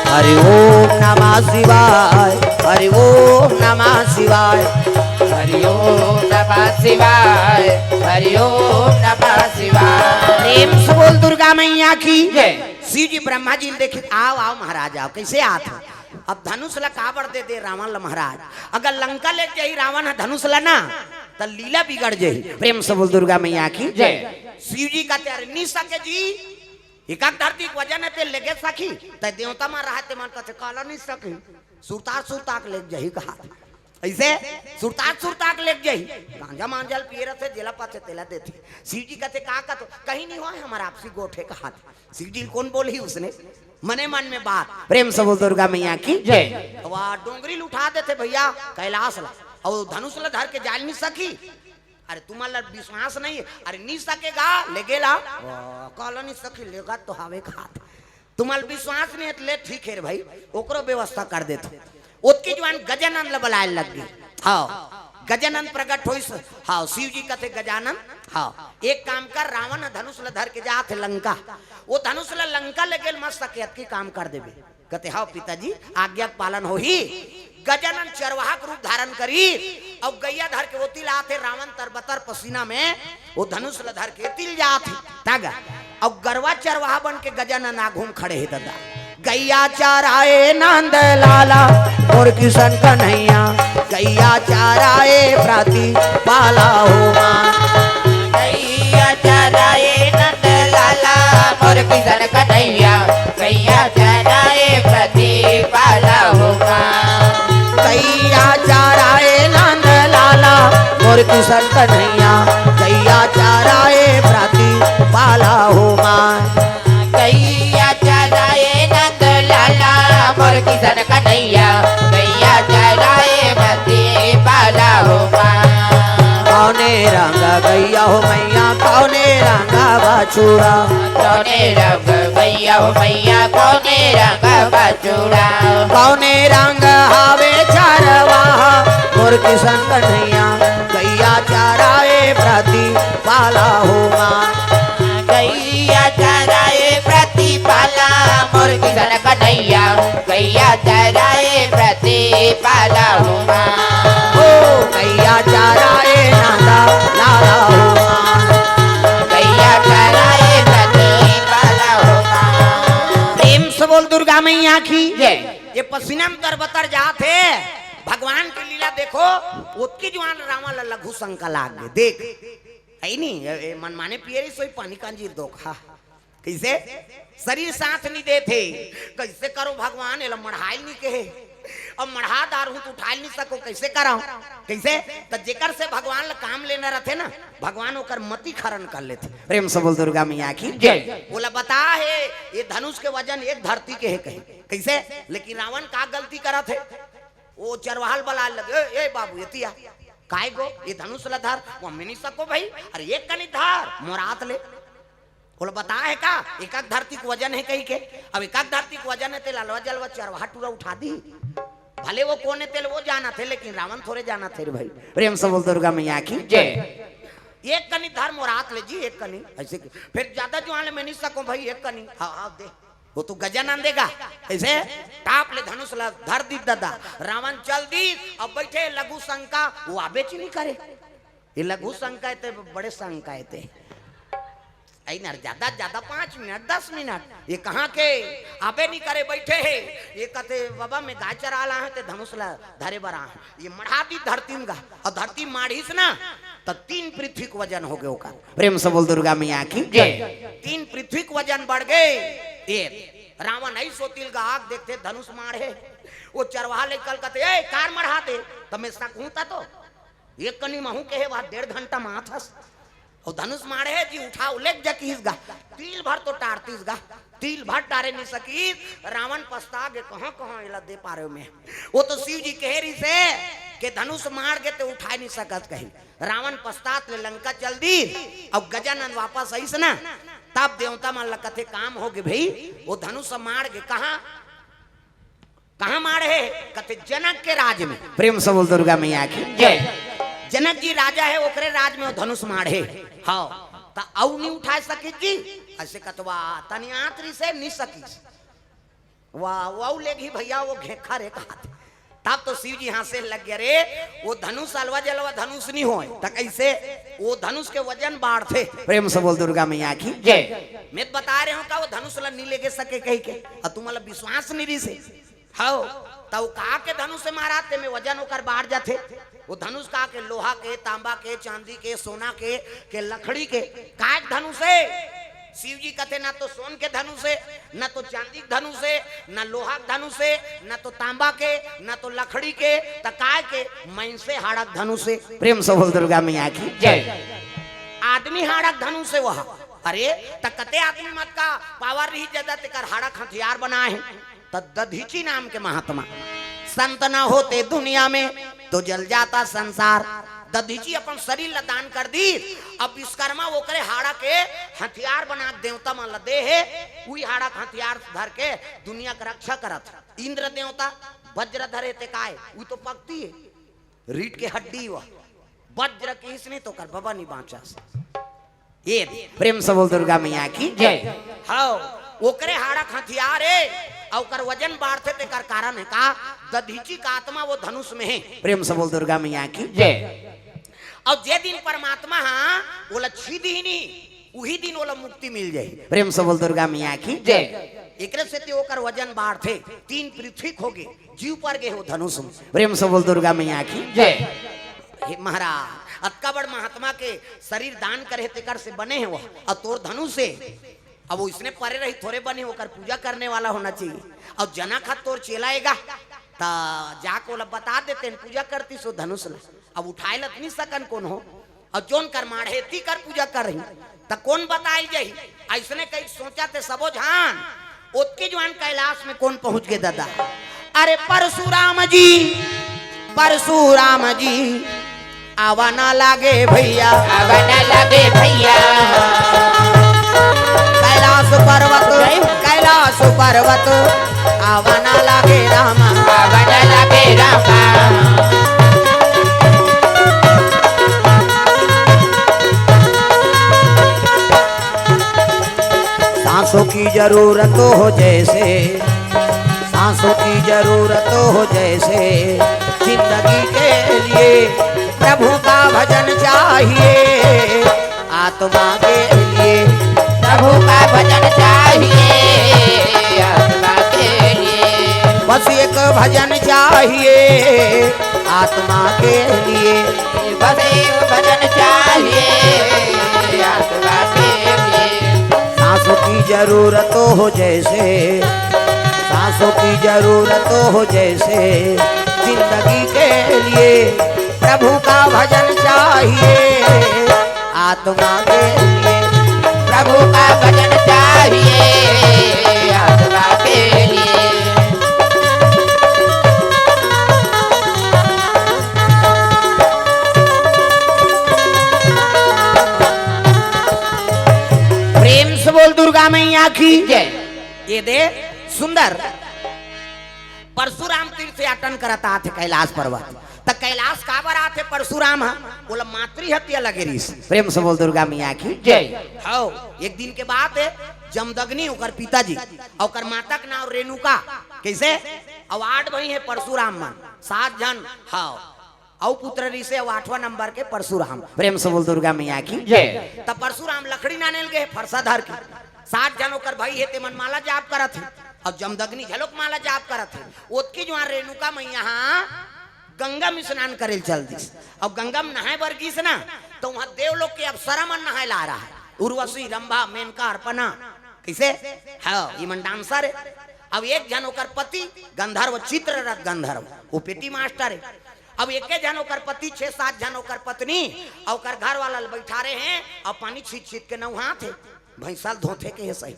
हरि ओम नमः शिवाय, हरि ओम नमः शिवाय। हरि ओम नमः शिवाय, हरि ओम नमः शिवाय। प्रेम से बोल दुर्गा मैया की जय। शिव जी ब्रह्मा जी ल देखिस, आव, आव महाराज, आव, कैसे आत हो? अब धनुष ला काबर दे दे रावण ला महाराज? अगर लंका लेके जाही रावण ह धनुष ला ना, त लीला बिगड़ जाही। प्रेम से बोल दुर्गा मैया की जय। शिव जी कथे, अरे नी सके जी, एकाक धरती के वजन हे ते लेगे सकही, तै देवता मन रहय ते मन कथे काला नहीं सकही, सुरतार सुरताक लेग जही कहा। अइसे सुरतार सुरताक लेग जही, गांजा मांजल पिए रथे, जेला पचे तेला देथे। शिव जी कथे का कथो, कहीं नहीं होय, हमर आपसी गोठ हे कहा। शिव जी कोन बोलही उसने, मने मन में बात। प्रेम से बोल दुर्गा मैया की जय। वह डोंगरी ल उठा देथे भैया कैलाश ला, अउ धनुष ला धर के जाल नहीं सकही। अरे तुम्हार ला विश्वास नहीं हे? अरे नहीं सकेगा, लेगेला। वाह, काला नहीं सकही, लेगा तो हावे कहा। तुम्हार विश्वास नहीं हे त ले ठीक हे रे भाई, ओकरो व्यवस्था कर देथों। ओतकी जुवार गजानन ला बलाय लग गे। हाँ, गजानन प्रगट होइस। हाँ, शिव जी कथे गजानन, हाँ, एक काम कर, रावण ह धनुष ला धर के जात हे लंका, ओ धनुष ला लंका लेगे ल मत सके, अतकी काम कर देबे। कथे, "हाँ पिताजी, आज्ञा के पालन होही।" गजानन चरवाहा के रूप धारण करी, अउ गैया धर के ओती ल आथे, रावण तरबतर पसीना में, ओ धनुष ल धर के एती ल जात हे, तागा। अउ गरवा चरवाहा बन के गजानन आघू म खड़े हे ददा। गैया चराए नंद लाला, मोर किशन कन्हैया, गैया चराए प्रतिपाला हो माँ। गैया चराए नंद लाला, मोर किशन कन्हैया, गैया चराए प्रतिपाला हो माँ। गैया चराए नंद लाला, मोर किशन कन्हैया, गैया चराए प्रतिपाला हो माँ। गैया चराए नंद लाला, मोर किशन कन्हैया, गैया चराए प्रतिपाला हो माँ। कौने रंग गैया हो मैया, कौने रंग बछुड़ा? कौने रंग गैया हो मैया, कौने रंग बछुड़ा? कौने रंग हावे चरवाहा, मोर किशन कन्हैया, गैया चराए प्रतिपाला हो माँ। गैया चराए प्रतिपाला, मोर किशन कन्हैया, गैया चराए प्रतिपाला हो माँ। ओ गैया चराए नंद लाला हो माँ। गैया चराए प्रतिपाला हो माँ। प्रेम से बोल दुर्गा मैया की जय। ये पसीना में तरबतर जात हे, भगवान के लीला देखो। ओतकी जुवार रावण ला लघु शंका लाग गे। देख, हे नहीं, ये, ये मनमाने पिए रहिस, सोई पानी कांजी धोखा। कइसे? शरीर साथ नहीं देथे। कइसे करों भगवान, एला मढ़ाय ल नहीं कहे। अब मढ़ा डारहूं त उठाय ल नहीं सकों, कइसे करंव? कइसे? त जेकर से भगवान ला काम लेना रथे ना, भगवान ओकर मति खरन कर लेथे। प्रेम से बोल दुर्गा मैया की जय। ओला बता हे, ये धनुष के वजन एक धरती के हे कहे। कइसे? लेकिन रावण का गलती करत हे? ओ चरवाहा ल बलाय लगे, "ए, ए बाबू, एती आ।" "काय गो?" "ये धनुष ला धर।" "वो मैं नहीं सकों भाई।" "अरे एक कनी धर, मोर हाथ ले।" ओला बता हे का, एकाक धरती के वजन हे कहिके? अब एकाक धरती के वजन हे, तेला अलवा जलवा चरवाहा टूरा उठा दिही। भले वो कोन हे, तेला वो जानत हे, लेकिन रावण थोरे जानत हे रे भाई। प्रेम से बोल दुर्गा मैया की जय। "एक कनी धर मोर हाथ ले जी, एक कनी।" अइसे कि, "फेर जादा जुवार ले मैं नहीं सकों भाई, एक कनी।" "हाँ, हाँ, दे।" वो तो गजानन देगा। अइसे टाप ले धनुष ला धर दिस ददा, रावण चल दिस। अब बइठे लघु शंका, वो आबेच नहीं करे। ये लघु शंका हे ते बड़े शंका हे ते। अई ना, ज्यादा, ज्यादा पाँच मिनट, दस मिनट, ये कहाँ के आबे नहीं करे, बइठे हे। ये कथे, "बाबा, मैं गाय चराय ल आए हंव, ते धनुष ला धरे बर आए हंव।" ये मढ़ा दिस धरती म गा, अउ धरती माढ़िस ना, त तीन पृथ्वी के वजन हो गे ओकर। प्रेम से बोल दुर्गा मैया की जय। तीन पृथ्वी के वजन बढ़ गे। ये रावण अइस ओती ल गा, देखथे धनुष माढ़े, वो चरवाहा ल कल कथे, "ए, काबर मढ़ात हस?" "त मैं सकहूं त तो, एक कनी महूं कहे, वह डेढ़ घंटा माढ़त हस।" अउ धनुष माढ़े जी, उठा ले के जा किहिस गा, तिल भर तो टारतिस गा, तिल भर टारे नहीं सकिस। रावण पछता गे, "कहाँ, कहाँ एला दे पारेंव मैं?" वो तो शिव जी कहे रहिस हे कि धनुष माढ़ गे ते उठाय नहीं सकस कही। रावण पछतात ले लंका चल दिस। अब गजानन वापस आइस ना, तब देवता मन ला कथे, "काम हो गे भई, वो धनुष माढ़ गे।" "कहाँ, कहाँ माढ़े?" कथे, "जनक के राज में।" प्रेम से बोल दुर्गा मैया की जय। जनक जी राजा हे, ओकरे राज में वो धनुष माढ़े। हाँ, त अउ नहीं उठाय सकिस जी। अइसे कथे, "वाह, तनी आंत रहिस हे, नहीं सकिस।" "वाह, वो लेगही भैया, वो घेंखा रे," कहा थे। तब तो शिव जी हंसे लग गे, "अरे, वो धनुष अलवा जलवा धनुष नहीं होय, त कइसे?" वो धनुष के वजन बाढ़थे। प्रेम से बोल दुर्गा मैया की जय। मैं बताय रहेंव का, वो धनुष ला नहीं लेगे सके कहिके, अउ तुम्हां ला विश्वास नहीं रहिस हे। हव, त वो का के धनुष से माढ़त हे, तेमे वजन ओकर बाढ़ जाथे। वो धनुष का के, लोहा के, तांबा के, चांदी के, सोना के, के लकड़ी के, काय के धनुष हे? शिव जी कथे, "ना तो सोन के धनुष हे, ना तो चांदी के धनुष हे, ना लोहा के धनुष हे, ना तो तांबा के, ना तो लकड़ी के, त काय के? मइनसे हाड़ा के धनुष हे।" प्रेम से बोल दुर्गा मैया की जय। आदमी हाड़ा के धनुष हे वह। अरे, त कते आदमी मत का पावर रही ज्यादा, तेकर हाड़ा के हथियार बनाए हे। त दधीची नाम के महात्मा, "संत ना होते दुनिया में तो जल जाता संसार।" दधीची अपन शरीर ला दान कर दी। अब विश्वकर्मा ओकरे हाड़ा के हथियार बना के देवता मन ला दे हे। उही हाड़ा के हथियार धर के दुनिया के रक्षा करत हे। इंद्र देवता वज्र धरे ते काय, उ तो पगती हे, रीढ़ के हड्डी वह। वज्र किहिस नहीं तो ओकर बबा नहीं बांचस। ये दे, प्रेम से बोल दुर्गा मैया की जय। हव, ओकरे हाड़ा के हथियार हे, अउ ओकर वजन बाढ़थे तेकर कारण हे का? दधीची का आत्मा वो धनुष में हे। प्रेम से बोल दुर्गा मैया की जय। अउ जे दिन परमात्मा हा ओला छीदही नहीं, उही दिन ओला मुक्ति मिल जाही। प्रेम से बोल दुर्गा मैया की जय। एकरे सेती ओकर वजन बाढ़थे, तीन पृथ्वी के होगे, जीव पर गे हो धनुष में। प्रेम से बोल दुर्गा मैया की जय। हे महाराज, अतका बड़ महात्मा के शरीर दान करे हे, तेकर से बने हे वह, अउ तोर धनुष हे। अब वो इसने परे रही थोरे बने, ओकर पूजा करने वाला होना चाहिए। अब जना खा तोर चेला एगा, त जाके ओला बता देते हैं, पूजा करती सो धनुष ला। अब उठाए लत नहीं सकन कोनो, अउ जोन कर माढ़े ती कर पूजा कर रही, त कोन बताइल जाही? अइसने कही सोचथे सबो झन। ओतके जुआन कैलाश में कोन पहुंच गे दादा? अरे परशुराम जी, परशुराम जी, आवा ना लागे भैया, आवा ना लागे भैया। कैलाश पर्वत, कैलाश पर्वत, आवा ना लागे रामा, आवा ना लागे रामा। सांसों की जरूरत हो जैसे, सांसों की जरूरत हो जैसे, जिंदगी के लिए प्रभु का भजन चाहिए। आत्मा के लिए प्रभु का भजन चाहिए, आत्मा के लिए। बस एक भजन चाहिए आत्मा के लिए। बस एक भजन चाहिए आत्मा के लिए। सांसों की जरूरत हो जैसे, सांसों की जरूरत हो जैसे, जिंदगी के लिए प्रभु का भजन चाहिए आत्मा के लिए। प्रभु का भजन चाहिए आत्मा के लिए। प्रेम से बोल दुर्गा मैया की जय। ये दे सुंदर परशुराम तीर्थयाटन करत आथे कैलाश पर्वत। त कैलाश काबर आथे परशुराम ह? ओला मातृ हत्या लगे रिहिस। प्रेम से बोल दुर्गा मैया की जय। हव, एक दिन के बात हे, जमदग्नि ओकर पिताजी, अउ ओकर माता के नाम रेणुका। कइसे? अउ आठ भाई हे परशुराम मन, सात झन। हव, अउ पुत्र रिहिसे अउ आठवां नंबर के परशुराम। प्रेम से बोल दुर्गा मैया की जय। त परशुराम लकड़ी लाने ल गे हे फरसा धर के। सात झन ओकर भाई हे, तेमन माला जाप करत हे, अउ जमदग्नि घलोक माला जाप करत हे। ओतकी जुआन रेणुका मैया हा गंगा में स्नान करे ल चल दिस। अउ गंगा में नहाए बर गिस ना, त उहां देवलोक के अप्सरा मन नहाए ला रहा हे, उर्वशी, रंभा, मेनका, अर्पणा। कइसे? हव, ये मन डांसर हे। अब एक झन ओकर पति गंधर्व, चित्ररथ गंधर्व, वो पेटी मास्टर हे। अब एके झन ओकर पति, छह सात झन ओकर पत्नी, अउ ओकर घर वाला ल बइठारे हे, अउ पानी छीत छीत के नउहात हे, भैंसा ल धोथे के हे सही।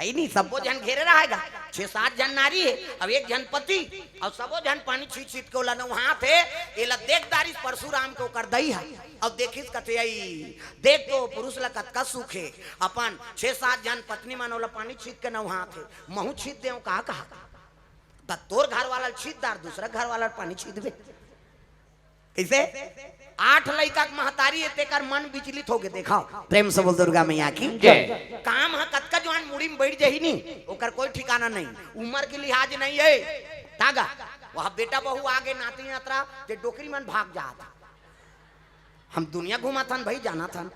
हे नहीं, सबो झन घेरे रहा हे गा, छह सात झन नारी हे, अब एक झन पति, अउ सबो झन पानी छीत छीत के ओला नउहात हे। एला देख डारिस परशुराम के ओकर दई हा, अउ देखिस कथे, "अई, देख तो पुरुष ला कतका सुख हे, अपन छह सात झन पत्नी मन ओला पानी छीत के नउहात हे, महूं छीत देंव का?" कहा त तोर घर वाला ल छीत डार, दूसरा घर वाला ल पानी छीत दे। कइसे? आठ लइका के महतारी हे, तेकर मन विचलित होगे। देखव, प्रेम से बोल दुर्गा मैया की जय। काम ह कतका जुआन मुड़ी में बइठ जाही नी, ओकर कोई ठिकाना नहीं, उमर के लिहाज नहीं हे। तागा, वह बेटा बहू आगे, नाती नतरा, ते डोकरी मन भाग जात। हम दुनिया घुमाथन भाई, जानाथन।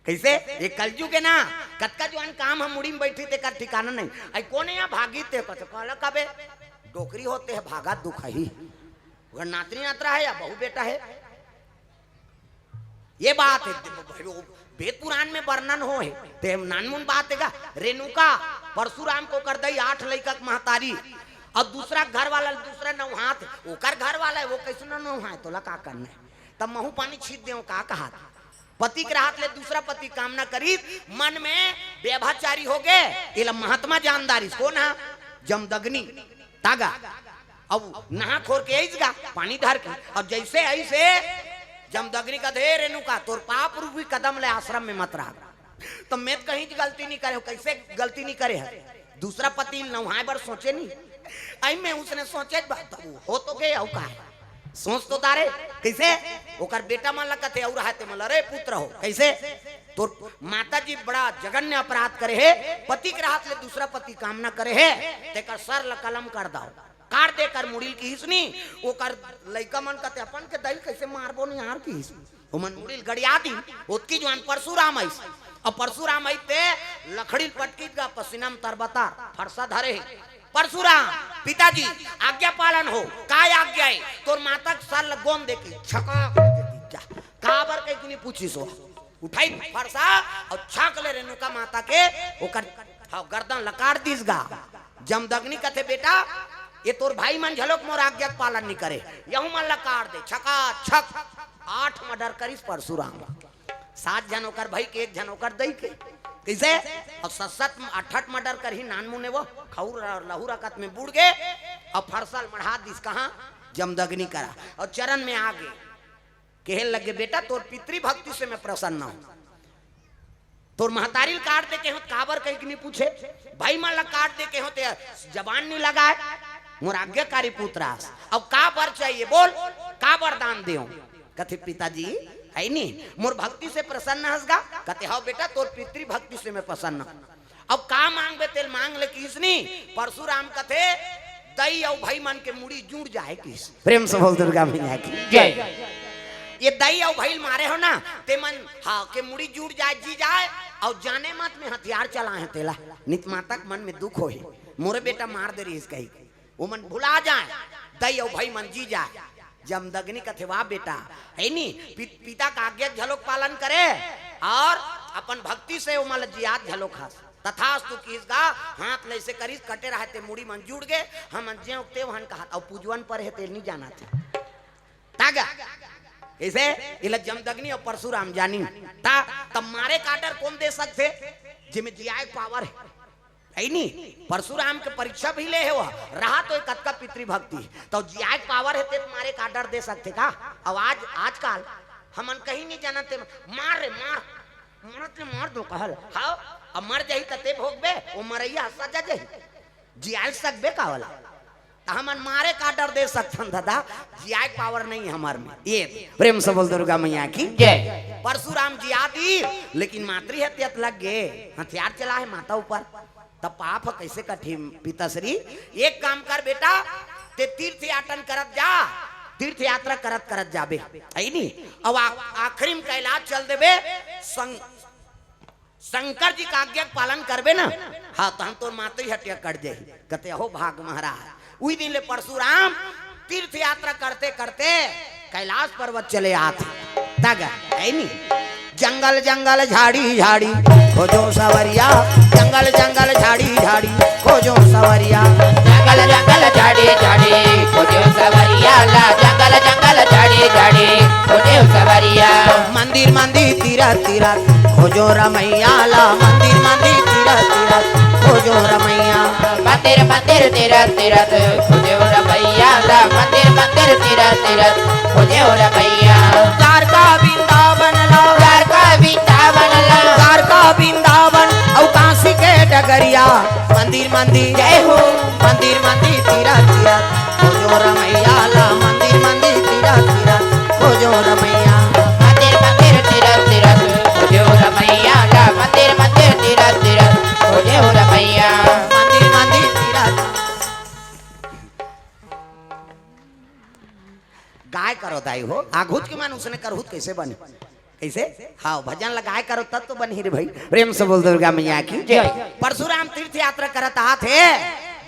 कइसे? ये कलजुग हे ना, कतका जुआन काम ह मुड़ी में बइठी, तेकर ठिकाना नहीं। अई कोन हे इहां भागी ते कथे, कहला कबे डोकरी होते हे, भागा दुखही। ओकर नातनी नातरा हे या बहू बेटा हे? ये बात हे, भाई, वो वेद पुराण में वर्णन होहे, ते नानमुन बात हे का? रेणुका, परशुराम के ओकर दई, आठ लइका के महतारी, अउ दूसरा घर वाला, दूसरा नौहात, ओकर घर वाला हे, वो कइसे नौहाय, तोला का करना हे? तब महूं पानी छींच देंव, का कहात? पति के रहत ले दूसरा पति कामना करिस, मन में व्यभिचारी होगे, एला महात्मा जान डारिस। कोन हा? जमदग्नि। तागा। अब नहा खोर के आइस गा, पानी धर के। अब जइसे आइस हे, जमदग्नि कथे, "हे रेणुका, तोर पाप रूपी कदम ले आश्रम में मत रह।" त मैं त कहीं गलती नइ करे हंव। कइसे गलती नइ करे हस? दूसरा पति ल नहाय बर सोचे नहीं। अई में उसने सोचे बा-, त हो तो गे, अउ का हे? सोच तो डारे। कइसे? ओकर बेटा मन ला कथे, अउ रहते मन ला, "अरे पुत्र हो, कइसे? तोर माता जी बड़ा जघन्य अपराध करे हे, पति के रहत ले दूसरा पति कामना करे हे, तेकर सर ल कलम कर दव, काट दे एकर मुड़ी ल," किहिस नी। ओकर लइका मन कथे, "अपन के दई ल कइसे मारबो नी यार," किहिस। ओमन मुड़ी ल गड़िया दिन, ओतकी जुवार परशुराम आइस। अब परशुराम आइस ते लकड़ी ल पटकिस गा, पसीना म तरबतर, फरसा धरे हे। "परशुराम, पिताजी, आज्ञा पालन हो।" "काय आज्ञा हे?" "तोर माता के सर ल गोंद दे के छका कर दे दीजा।" काबर कहिके नइ पूछिस हो। उठाइस फरसा अउ छक ले रेणुका माता के ओकर, हव, गर्दन ल काट दिस गा। जमदग्नि कथे, "बेटा, ये तोर भाई मन घलोक मोर आज्ञा के पालन नइ करे, यहू मन ल काट दे।" छका छक आठ murder करिस परशुराम। सात झन ओकर भाई के, एक झन ओकर दई के। कइसे? अउ सत सत अठठ murder करही नानमुने वो, खउर लहू रकत में बुड़ गे, अउ फरसा ल मढ़ा दिस कहां? जमदग्नि करा। अउ चरण में आ गे। कहे लगे, "बेटा, तोर पितृभक्ति से मैं प्रसन्न हूं। तोर महतारी ल काट दे केहेंव त काबर कहिके नइ पूछे, भाई मन ल काट दे केहेंव ते जबान नइ लगाय, मोर आज्ञाकारी पुत्र आस। अब का बर चाहिए बोल, का वरदान देंव?" कथे, "पिताजी, हे नी, मोर भक्ति से प्रसन्न हस गा?" कथे, "हव बेटा, तोर पितृभक्ति से मैं प्रसन्न हूं।" अब का मांगबे तेल मांग ले किहिस नी। परशुराम कथे, "दई अउ भई मन के मुड़ी जुड़ जाय," किहिस। प्रेम से बोल दुर्गा मैया की जय। "ये दई अउ भई ल मारे हो ना, ते मन, हां, के मुड़ी जुड़ जाय, जी जाय, अउ जाने मत में हथियार चलाय हंव तेला, नित माता के मन में दुख होही, मोरे बेटा मार दे रिहिस कहिके, ओमन भुला जाय, दई अउ भई मन जी जाय।" जमदग्नि कथे, "वाह बेटा, हे नी, पि-, पिता के आज्ञा घलोक पालन करे अउ अपन भक्ति से ओमन ल जियात घलोक हस।" तथास्तु किहिस गा, हाथ ल अइसे करिस, कटे रहय ते मुड़ी मन जुड़ गे, हमन जेंव तेंव हन कहत, अउ पूजवन पर हे तेल नइ जानत हे। तागा, कइसे? एला जमदग्नि अउ परशुराम जानिन। त, त मारे के order कोन दे सकथे? जेमे जियाय के power हे। हे नी? परशुराम के परीक्षा भी ले हे वो, रहा तो एक कतका पितृभक्ति। त जियाय के power हे ते त मारे के order दे सकथे का? अउ आज, आजकल हमन कहीं नइ जानत हे, मार रे, मार। मरत ले मार दो कहल। हव, अब मर जाही त ते भोगबे, वो मरइया ह सजा जाही। जियाय सकबे का ओला? त हमन मारे के order दे सकथन दादा, जियाय के power नइ हे हमर में। ये प्रेम से बोल दुर्गा मैया की जय। परशुराम जिया दिस, लेकिन मातृ हत्या त लग गे, हथियार चलाय हे माता ऊपर। त पाप ह कइसे कटही पिताश्री? एक काम कर बेटा, ते तीर्थ याटन करत जा, तीर्थ यात्रा करत करत जाबे, हे नी? अब आ-, आखिरी में कैलाश चल देबे, सं-, शंकर जी के आज्ञा के पालन करबे ना, हां, तहन तोर मातृ हत्या कट जाही। कथे, "अहो भाग महाराज।" उही दिन ले परशुराम तीर्थ यात्रा करते करते कैलाश पर्वत चले आत हे। तग, हे नी? जंगल जंगल झाड़ी झाड़ी खोजो सवरिया, जंगल जंगल झाड़ी झाड़ी खोजो सवरिया। जंगल जंगल झाड़ी झाड़ी खोजो सवरिया ला, जंगल जंगल झाड़ी झाड़ी खोजो सवरिया। मंदिर मंदिर तीरथ तीरथ खोजो रमैया ला, मंदिर मंदिर तीरथ तीरथ खोजो रमैया। मंदिर मंदिर तीरथ तीरथ खोजो रमैया ला, मंदिर मंदिर तीरथ तीरथ खोजो रमैया। द्वारका वृंदावन ला, द्वारका वृंदावन ला, द्वारका वृंदावन अउ काशी के डगरिया। मंदिर मंदिर जय हो। मंदिर मंदिर तीरथ तीरथ खोजो रमैया ला, मंदिर मंदिर तीरथ तीरथ खोजो रमैया। मंदिर मंदिर तीरथ तीरथ खोजो रमैया ला, मंदिर मंदिर तीरथ तीरथ खोजो रमैया। मंदिर मंदिर तीरथ। गाय करो दाई हो, आघुच के मन उसने करहूत कइसे बने? कइसे? हां, भजन ल गाय करो तब तो बनही रे भाई। प्रेम से बोल दुर्गा मैया की जय। परशुराम तीर्थ यात्रा करत आत हे,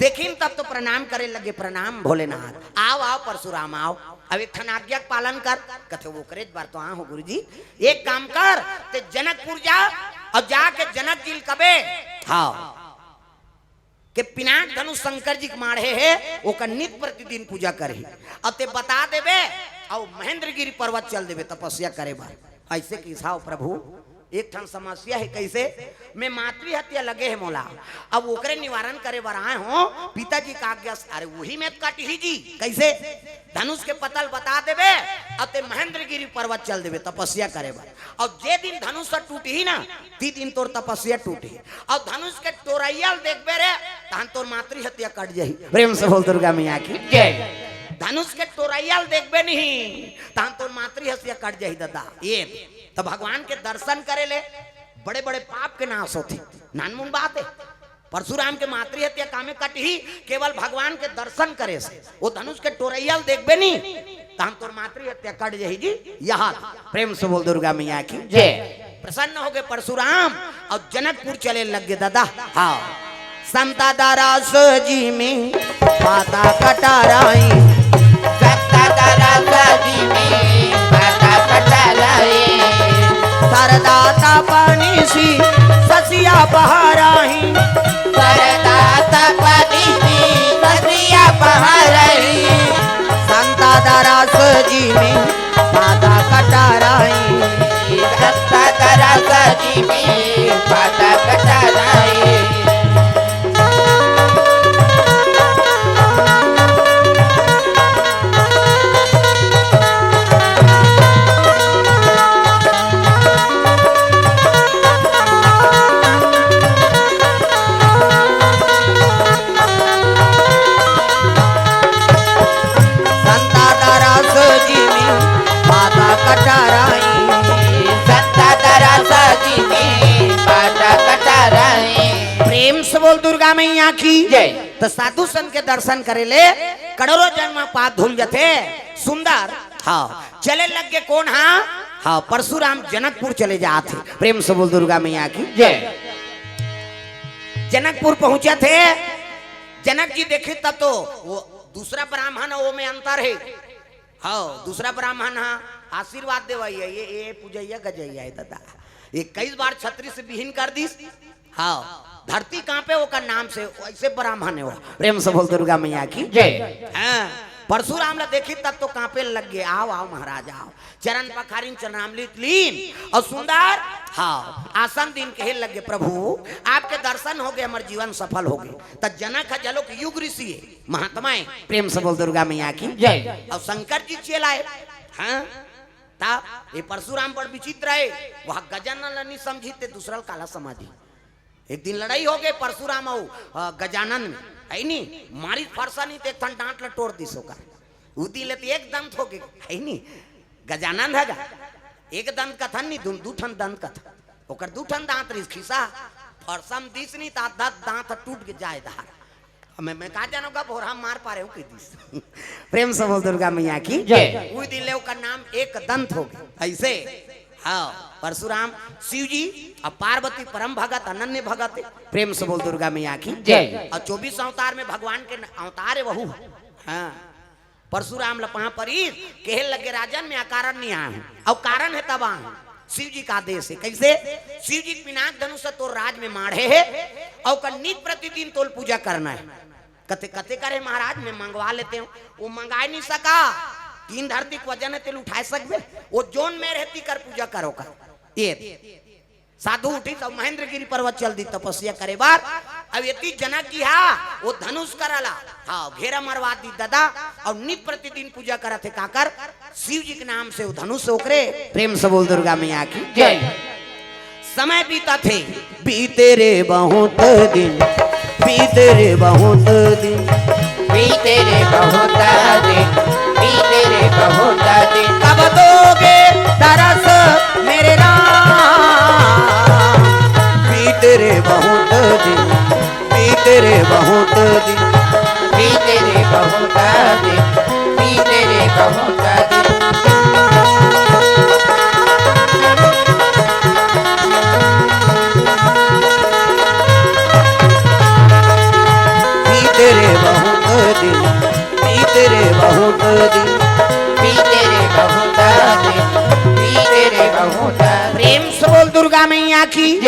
देखिन तब तो प्रणाम करे लगे, "प्रणाम भोलेनाथ, आव, आव परशुराम, आव, अब एक ठन आज्ञा के पालन कर।" कथे, "ओकरे बर तो आ हो गुरुजी, एक काम कर, ते जनकपुर जा, अब जाके जनक जी ल कबे, हाँ, के पिनाक धनुष शंकर जी के माढ़े हे, ओकर नित प्रतिदिन पूजा करही, अब ते बता देबे, अउ महेंद्रगिरी पर्वत चल देबे तपस्या करे बर।" ऐसे किसाव प्रभु, एक ठन समस्या हे, कैसे? मैं मातृ हत्या लगे हे मोला, अब ओकरे निवारण करे बर आए हो, पिताजी का आज्ञा से। अरे वही में कटही जी, कैसे? धनुष के पतल बता देबे, अब ते महेंद्रगिरी पर्वत चल देबे तपस्या करे बर। अब जे दिन धनुष ह टूटही ना, ती दिन तोर तपस्या टूटही। अब धनुष के टोरैया ल देखबे रे, तहन तोर मातृ हत्या कट जाही। प्रेम से बोल दुर्गा मैया की जय। धनुष के टोरैया ल देखबे नहीं, तहन तोर मातृ हत्या कट जाही दादा। ये तो भगवान के दर्शन करे ले बड़े-बड़े पाप के नाश होथे। नानमुन बात हे। परशुराम के मातृ हत्या कामे कटही, केवल भगवान के दर्शन करे से। वो धनुष के टोरैया ल देखबे नहीं, तहन तोर मातृ हत्या कट जाही जी। यहाँ प्रेम से बोल दुर्गा मैया की जय। प्रसन्न हो गए परशुराम अउ जनकपुर चले लग गे दादा। हाँ। संता दरस जिमि पाता कटाराई। संता दरस जिमि पाता कटाराई। सरदा तपनिसी ससिया पहाराई। सरदा तपनिसी ससिया पहाराई। संता दरस जिमि पाता कटाराई। संता दरस जिमि पाता कटाराई। संता दरस जिमि पाता कटाराई। संता दरस जिमि पाता कटाराई। प्रेम से बोल दुर्गा मैया की जय। तो साधु संत के दर्शन करे ले करोड़ों जन्म पाप धुल जथे। सुंदर, हाँ, चले लग गे कोन? हाँ, हाँ, परशुराम जनकपुर चले जात हे। प्रेम से बोल दुर्गा मैया की जय। जनकपुर पहुंचत हे। जनक जी देखे तब तो वो दूसरा ब्राह्मण हे, वो में अंतर हे। हाँ, दूसरा ब्राह्मण हा आशीर्वाद देवइया, ये, ये पूजइया गजइया हे दादा। इक्कीस बार छतरी से बिहीन कर दिस। हाँ, धरती कांपे ओकर नाम से, ऐसे ब्राह्मण हे वो। प्रेम से बोल दुर्गा मैया की जय। हाँ, परशुराम ला देखी तब तो कांपे लग गे। आव, आव महाराज, आव। चरण पखारिन चरणामृत लीन अउ सुंदर, हाँ, आसन दीन कहे लग गे, "प्रभु, आपके दर्शन हो गे, हमर जीवन सफल हो गे।" त जनक ह जलोक युग ऋषि हे, महात्मा हे। प्रेम से बोल दुर्गा मैया की जय। अउ शंकर जी चेला हे। हाँ, त ये परशुराम बड़ विचित्र हे, वह गजानन ला नहीं समझी ते दूसरा ल काला समझी। एक दिन लड़ाई हो गे परशुराम अउ, अ, गजानन में, हे नी? मारिस फरसा नहीं ते एक ठन दांत ला टोर दिस ओकर। उ दिन ले ते एक दंत हो गे, हे नी? गजानन हे गा, एक दंत कथन नहीं, दू, दू ठन दंत कथन। ओकर दू ठन दांत रिस खिसा, फरसा में दिस नहीं त आधा दांत टूट के जाए दार। मैं, मैं का जानों का भोरहा मार पा रहे हूँ कि दिस। प्रेम से बोल दुर्गा मैया की जय। उही दिन ले ओकर नाम एक दंत हो गे। ऐसे, हाँ, परशुराम शिव जी अउ पार्वती परम भगत, अनन्य भगत हे। प्रेम से बोल दुर्गा मैया की जय। अउ चौबीस अवतार में भगवान के न-, अवतार हे वहू। हाँ, परशुराम ल पाँव परिस, कहे लगे, "राजन, मैं अकारण नहीं आया हूँ, अउ कारण हे तब आया हूँ।" शिव जी का आदेश हे। कैसे? शिव जी के पिनाक धनुष तोर राज में माढ़े हे, अउ ओकर नित प्रतिदिन तोल पूजा करना हे। कथे, "कथे करे महाराज, मैं मंगवा लेते हूँ।" वो मंगाए नहीं सका, तीन धरती के वजन हे, तेल उठाए सकबे? वो जोन मेर हे, तीकर पूजा करो कर। ये साधु उठी तब महेंद्रगिरी पर्वत चल दी तपस्या करे बर। अब एती जनक जी हा वो धनुष करा ला, हाँ, घेरा मरवा दी दादा। अउ नित प्रतिदिन पूजा करत हे काकर? शिव जी के नाम से वो धनुष ओकरे। प्रेम से बोल दुर्गा मैया की जय। समय बीतत हे, बीते रे बहुत दिन, बीते रे बहुत दिन, बीते रे बहुत दिन, बीते रे बहुत दिन। कब दोगे दरस मेरे राम? बीते रे बहुत दिन, बीते रे बहुत दिन, बीते रे बहुत दिन, बीते रे बहुत दिन। बीते की।